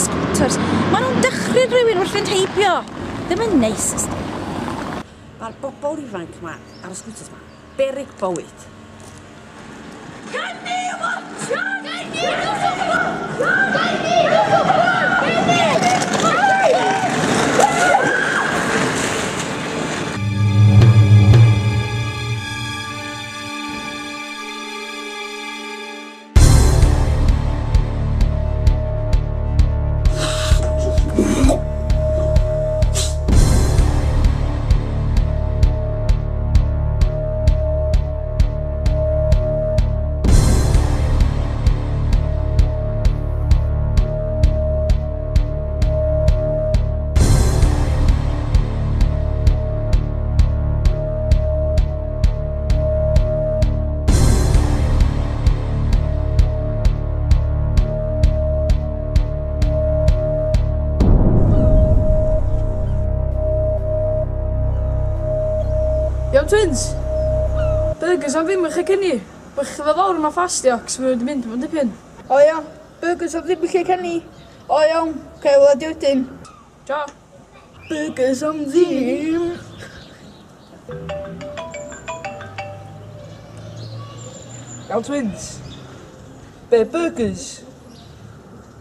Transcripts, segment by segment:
scooters. Maen nhw'n dychryn rhywun wrth fynd heibio. Ddim yn neis, ysdi. Mae'r bobl ifanc yma ar y scooters yma, beryg bywyd. Kenny, watch out! Kenny, Kenny, Kenny! Iawn twins? Burgers am ddim yn lle Kenny. Bych chi fel lawr yma fast ia, cos mae wedi mynd mewn dipyn. O iawn, burgers am ddim yn lle Kenny. O iawn, oce, wela di wedyn. Ciao. Burgers am ddim. Iawn twins? Be, burgers?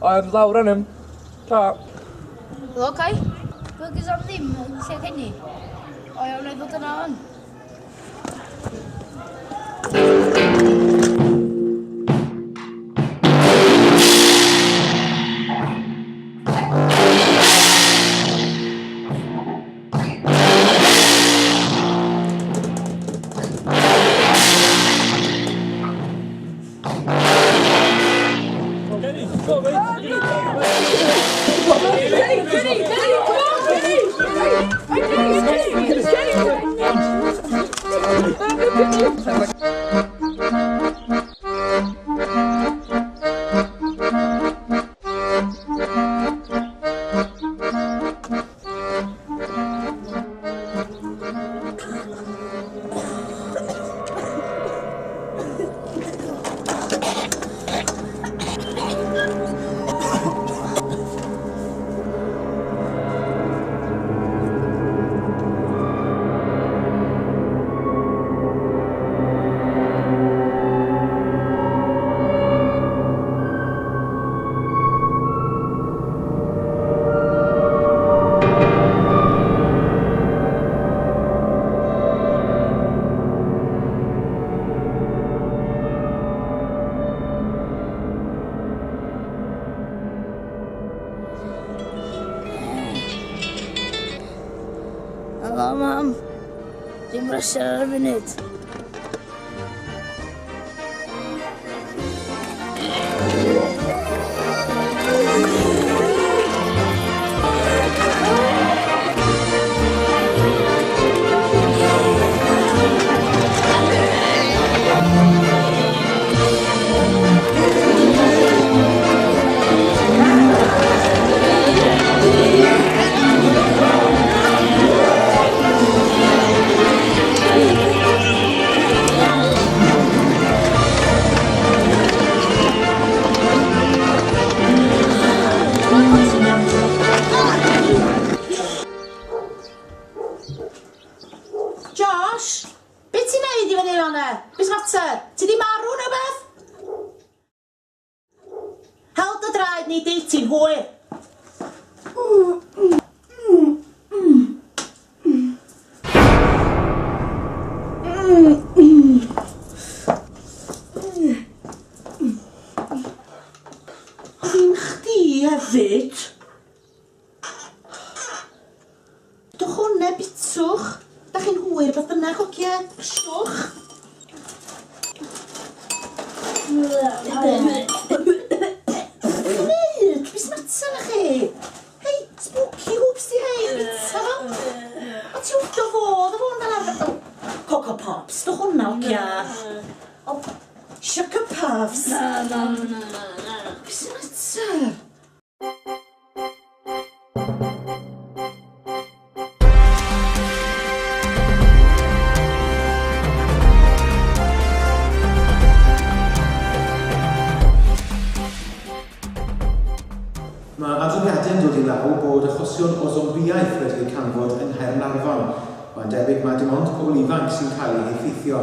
O, I'm lawr anam. Ta. Helo, Kai. Burgers am ddim yn lle Kenny. O iawn, na i ddod yna wan. Kenny, go, mate. Kenny, Kenny, Kenny, come on, Kenny! Kenny, Kenny, Kenny! Helo, mam. Dwi'n brysur ar y funud. Josh, be ti'n neud i fyny fan'na? Be sy'n mater? Ti di marw neu beth? Hel dy draed neu deud ti'n hwyr. Ddim chdi hefyd. Dwch hwnna bitwch. Da chi'n hwyr beth bynnag, hogia. Siwch. Neud, beth sy'n mater na chi? Hei, spooky hoops di hei, bita fo. O ti wrtho fo, ddo fo'n fel arfer. Coco Pops, dwch hwnna, hogia. O, Sugar Puffs. Na, na, na, na. Beth sy'n mater? Mae Mae'n debyg mai dim ond pobl ifanc sy'n cael eu heffeithio.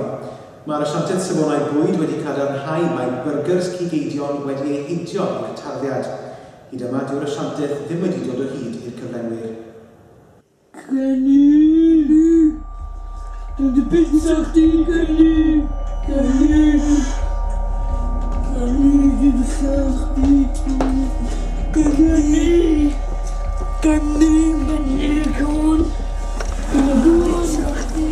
Mae'r Asiantaeth Safonau Bwyd wedi cadarnhau mai byrgyrs cig eidion wedi eu heintio yw'r tarddiad. Hyd yma dyw'r asiantaeth ddim wedi dod o hyd i'r cyflenwyr. Kenny! Dwi'n dy bita chdi, Kenny! Kenny! Kenny, dwi'n dy lladd chdi! Kenny! Kenny! Kenny, come on! Dwi'n dy bita chdi!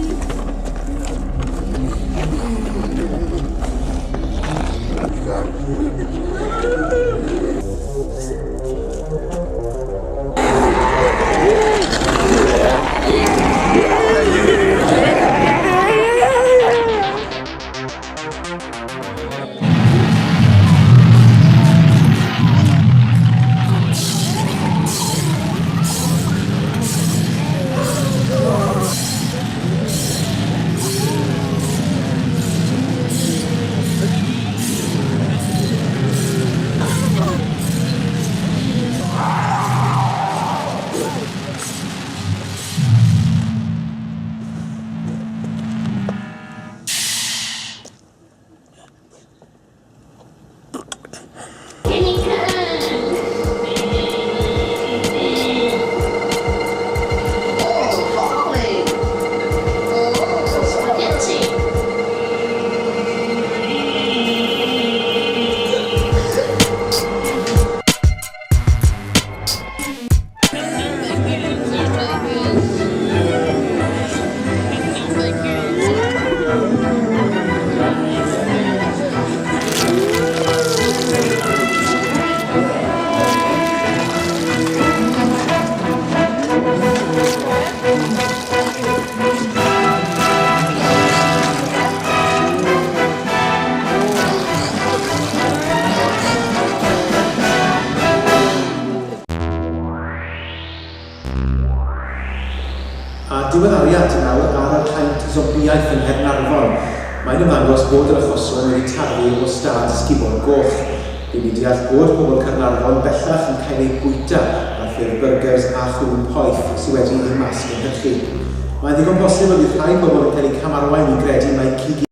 Oh, broccoli. Oh, spaghetti. A diweddariad nawr ar yr haint zombiaeth yng Nghaernarfon. Mae'n ymddangos bod yr achosion wedi tarfu o stad Sgubor Goch. Ry'n ni'n deall bod pobl Caernarfon bellach yn cael eu bwyta ar ffurf byrgyrs a chŵn poeth sydd wedi eu masgynhyrchu. Mae'n ddigon posib y bydd rhai pobl yn cael eu camarwain i gredu mai cig